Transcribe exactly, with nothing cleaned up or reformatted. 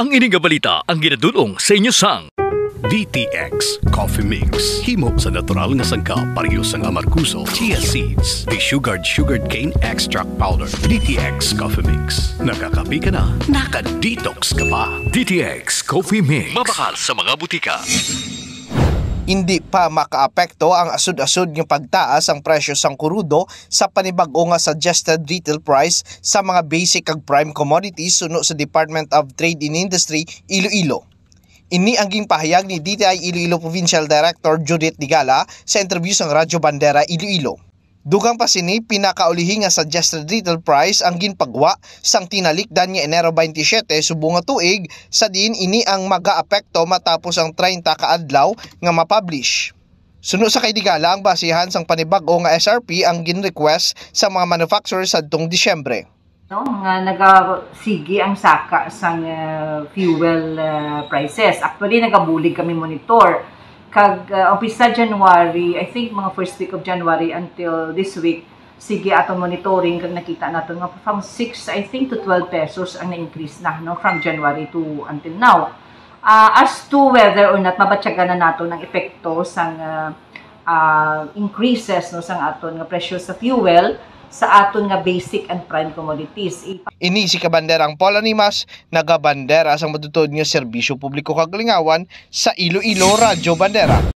Ang ini nga balita ang ginadul-ong sa inyo sang D T X Coffee Mix. Himo sa natural nga sangkap, pareho sang amargoso, chia seeds, desugared sugar cane extract powder. D T X Coffee Mix. Nakakape ka na, naka-detox ka pa. D T X Coffee Mix. Mabakal sa mga butika. Indi pa makaapekto ang asod-asod nga pagtaas ang presyo sang kurudo sa panibag-o nga suggested retail price sa mga basic kag prime commodities suno sa Department of Trade and Industry, Iloilo. Ini ang ginpahayag ni D T I Iloilo Provincial Director Judith Digala sa interview sang Radyo Bandera Iloilo. Dugang pa sini, pinakaulihi nga suggested retail price ang ginpagwa sang tinalikdan nga Enero twenty-seven subong nga tuig, sa diin ini ang magaapekto matapos ang treinta ka adlaw nga ma-publish. Suno sa kay Digala, ang basihan sang panibag-o nga S R P ang gin-request sa mga manufacturer sadtong Disyembre. No, nga nagasigi ang saka sang, ah, fuel, ah, prices. Actually, nagabulig kami monitor. Kag, ah, umpisa January, I think mga first week of January until this week, sige aton monitoring kag nakita naton nga from six, I think, to twelve pesos ang na-increase na, no, from January to until now. Ah, as to whether or not mabatyagan na naton ang epekto sang, ah, ah, increases, no, sang aton nga presyo sa fuel sa aton nga basic and prime commodities. I- Ini si Kabanderang Paul Animas, nagabandera sang matutuod nga serbisyo publiko kag lingawan sa Iloilo Radyo Bandera.